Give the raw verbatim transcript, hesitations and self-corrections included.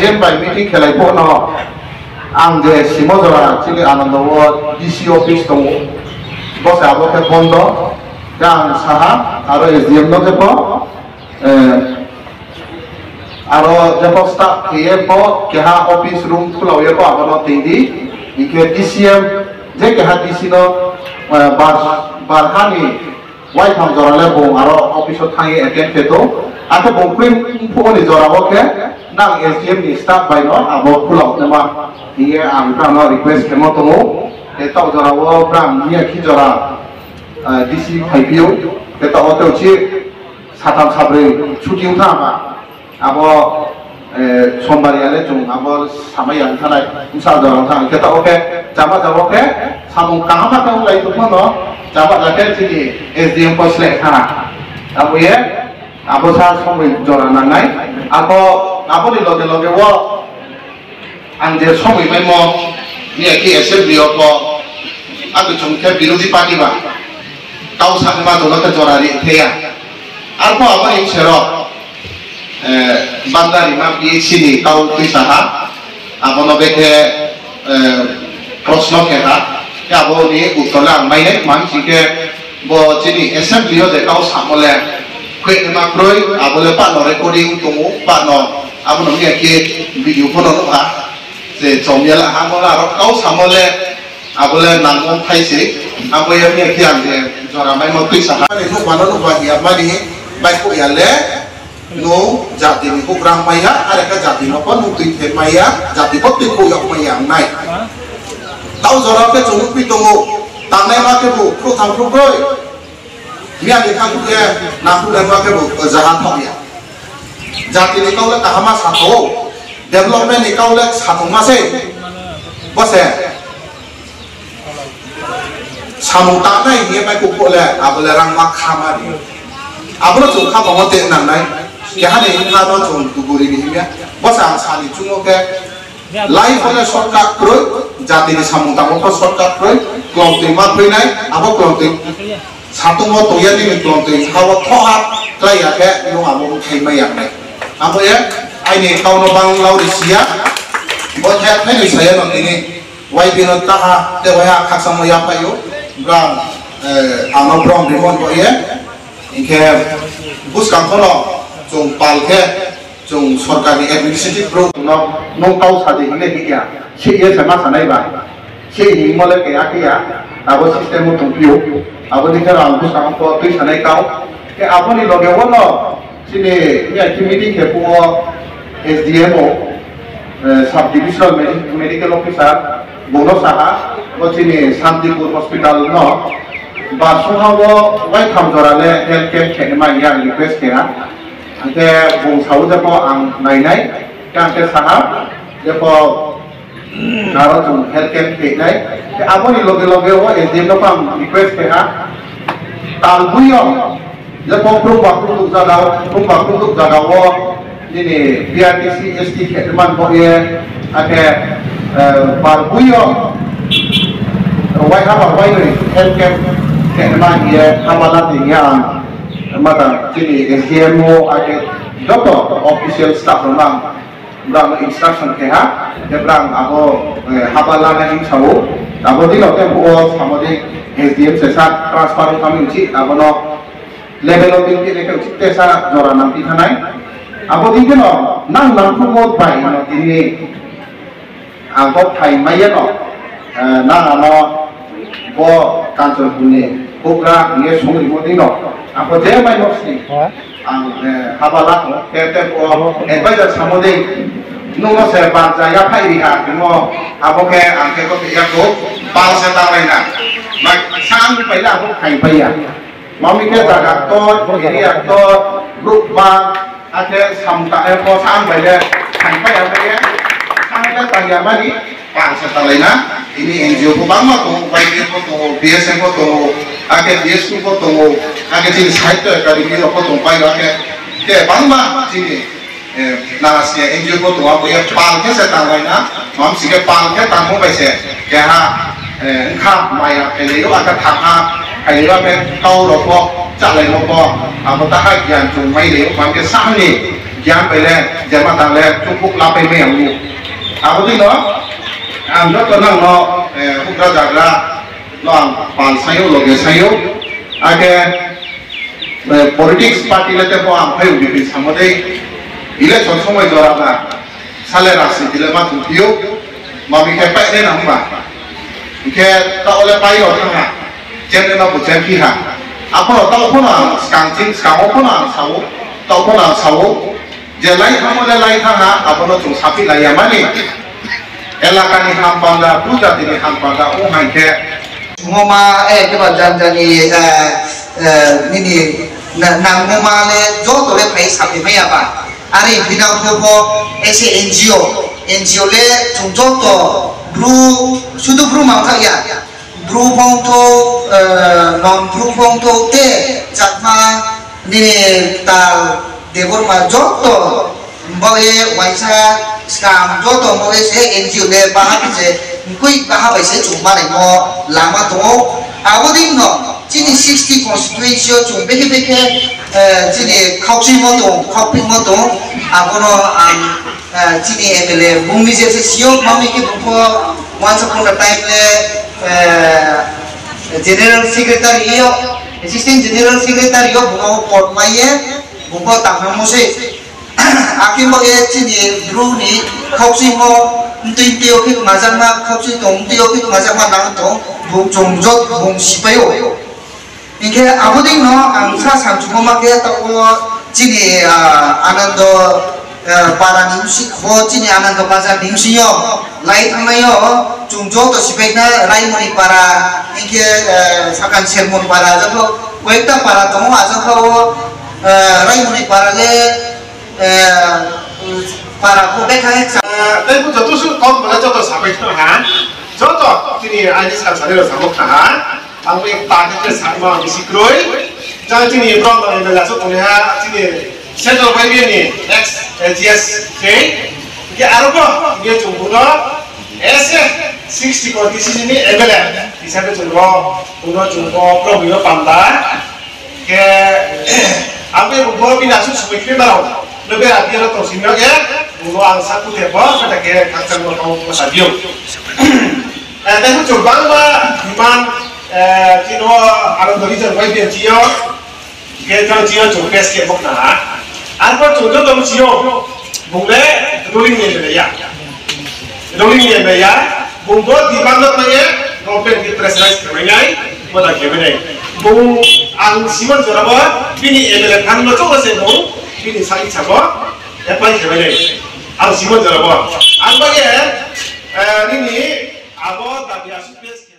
Bai meeting khelai phano ang je Simojora chini Anando o D C office tongo, bo se abo khe bondo, khe ang saha aro S D M no khe bo, eh, aro jepho staff khe ye pho keha office room khulao ye pho abono twi di, hinkhe D C M je keha D C no, eh, bar, bar hani waitham jora le bung aro office o thangwi attend khe to, akhe bung print phugoni jora o khe nang S D M ni staff bai no abo khulao nima hiye ang brang no request khe mo tongo, tei tok jora o brang miya khi jora, eh, D C phai phio, tei tok o tei chi satham sabrwi chuti wngkha ama. Abo, eh, sombar ya le chwng abo samai ya wngkha nai, bwsa jora wngkha, hwnkhe ta o khe chama jora o khe samung kaham ma khe wng lai tong phano, chama ja khe chini S D M bo selek kha. Abo ye, abo sa somoi jora nangnai. Abo, aboni loge loge o, ang je somoi maimo, miya khe assembly o bo, abo chwng khe birodhi party ba, kau sakni ma jora khe jora ri thaya. Arpho aboni bwsero, eh, Bandarima P H C ni kau twi saha, abono bekhe, eh, proshno khe ha, khe aboni uttor le ang mainai, tma hwn sing khe bo chini assembly o je kau samo le, khwlai ma kwrwi, abo le pano recording tongo, pano abono wngya khe video phano nukha, je chomya la ha, mo la aro kau samo le, abo le nangmung phai se, abo ya wngya khe ang je jora maimo twi saha. Ani nukmano nukba hiya mani, bai kho ya le, Nwng jatini bugrang maya, are khe jatino pho nwng twi pher maya, jati pho twi khuk yok maya wngnai. Tau jora khe chwng wngwi tongo, tangnai ma khe bo khrutham khrubrwi. Miya ni kha khe nangkuknai ma khe bo jaga thok ya. Jatini kau le kaham ma sa tho, development ni kau le sa tongma se. Bo se. Samung tangnai hiye pai kuk le, abo le rang ma kha ma ri. Abo no chwng kha tongo te nangnai. Keha ni wngkha no chwng duguri ni himya. Bo sa ang sani chungo khe. Life o le shortcut kroi, jati ni samung tangmo pho shortcut kroi. Klong twi ma phwinai, abo klong twi. Satung o tongya nini klong twi ha o thoha klai ya khe nwng abo khai ma ya nai. Abo ye aini kau no bang lau ri siya. Bo khe khai ni saya no tini. Y B no taha, tei waiha khakchangma yaphaio, brang, eh, ano brong rimon bo ye, hinkhe bwskang khono chwng pal khe, chwng sorkarni administrative bwrwk no, nwng kau sadi hinle hiya, se ye se ma sanai ba, se hingmo le keya keya, abo system o tongphio, aboni khe ang bwskang kho twi sanai kau, khe aboni loge o no, Chini miya khe meeting khe phuo S D M o, eh, Sub Divisional Medi-, Medical Officer, bono saha, bo chini Santipur Hospital no, ba sungha o waitham jora le health camp khe ma yang request khe ha. Angkhe bung sao jepho ang nainai, khe angkhe saha, jepho Aro chwng health camp khenai. Tei aboni loge loge o S D M no ang request khe ha. Tal buio je pok phrung ba phrung duk jaga, phrung ba phrung duk jaga o nini P R T C S T khe man bo ye, akhe, eh, bal buio wai haba wai nui health camp khe man ye haba la di ya ang. Mata chini S D M o akhe joto official staff rok ang Brang instruction khe ha, tei brang abo, eh, haba lana hing sao. Abo dino tei o samodi S D M se sa transfer wng thangwi uchi, abono level o din khe khe uchi tesa jora nang twi thanai. Abo din khe no nang nang phumo bai no tini ang kok thai maya no. Eh, nang ano bo Kanchanpurni bugra hingye song rimo dino, ako je mai nok sini. Ha? Ang, eh, haba lako, te, te ko advisor samo de, nungo se barja ya phai riha, nungo abo khe ang khe ko ya ko, pal se ta bai na. Bai sang pai la ko khai pai ya. Mami khe jaga to, area to, group ba, akhe samung tangnairok khe ang bai le thang pai ya bai ye, thang le tang ya mani, pal se ta lai na, ini N G O bo bangma tongo, Y B F bo tongo, B S F bo tongo, akhe B S Q bo tongo, akhe chini Sahitya Academy rok bo tongo, pai rok khe, khe bangma chini, eh, Nagasia N G O bo tongo, abo ye pal khe se tang lai na, mam si khe pal khe tangmo bai se, keha, eh, wngkha maya khailai o, akhe thakha khailai o, akhe kau rok bo chalai rok bo, abo taha giyan chung mai lai o, mam khe sahani, Yang pele, jema tale, chukuk lapai me yang. Abo di no, ang joto nang no, eh, hukra jagra, no ang pal sayo, loge sayo. Ake, eh, politics party le te po ang phayo bipin samodei. Election somoi jora ba, sale rasi dile ma tungpio. Mami khe paine na hwnba? Hwnkhe ta ole pai rw thangha, chemne no bo chempi ha. Aphano ta phano ang skang ching, skango phano ang sao, ta phano ang sao. Je lai thangmo le lai thangha, abono chwng sapi lai ya mani. Elakani hampanda, bujatini hampanda, wng hai khe. Ngoma, eh, keba janjani, eh, eh, nini na-, nangmoma le joto le phai sapi maya ba. Are hinang pho pho ese N G O, N G O le chwng joto bru, sudu bru mangthak ya. Bru phongthok, eh, non bru phongthok te Chakma nini tal Debbarma joto bo e waisa skam joto bo e se N G O le baha se mkui baha bai se chwng malaimo lama tongo. Abo din no chini sixty constituency o chwng bekhe bekhe, eh, chini khauksimo tong, khaupingmo tong, abono ang, eh, chini M L A bungni je se siyok mami khe bungkho once upon a time le, eh, General Secretary yo, Assistant General Secretary yo bungkho pot maiye, bungkho tangmamo se. Akhe bo e chini bru ni khauksimo mtwi mtwi o khe majakma, khauksimo tong mtwi o khe majakma nang tong, bung chongjok, bung sipai o. Hinkhe abodingno ang sa samchukma khe tabuk chini, ah, Anando, ah, para ni bwswk ho chini Anando bazar ni bwswk yo lai thangnai o chwng joto sipaikha Raimoni para hinkhe, ah, sakang Sermon para joto koyekta para tongo ajang kha o, ah, Raimoni para le, ah, para ko bekha he cha. Ah, tei bo joto su kok bwla joto sapai thang ha joto chini ani sa sari rok samok kha ha. Ang bai ta khe sakma bisi kroi. Jang chini borok no M L A aswk tongwi ha chini central Y B A ni ex L G S khe. Khe aro bo khe chwng bono S A sixty constituency ni M L A hisabe chwng bo bono chwng bo borok ni panda. Khe ang bai bo bini aswk sumui khe daro. Nobe ati aro tong simi khe bono ang saku the bo kata khe khakchang bo tong ko sadio. Eh, tei buchung bangma demand, eh, chini o Anando region Y B A C O, khe tang C O chung pass khe bokna ha. Arpor chung joto C O, bung le ruling ni M L A ya. Ruling ni M L A ya, bung bo demand no manye, government ni pressurize khe manye, boda khe manye. Bung ang Simon Jora bo, bini M L A thang no chok se bung, bini sa icha bo, apply khe manye. Ang Simon Jora bo. Ang bo ye, eh, nini, Abo dabi aswk pass khe.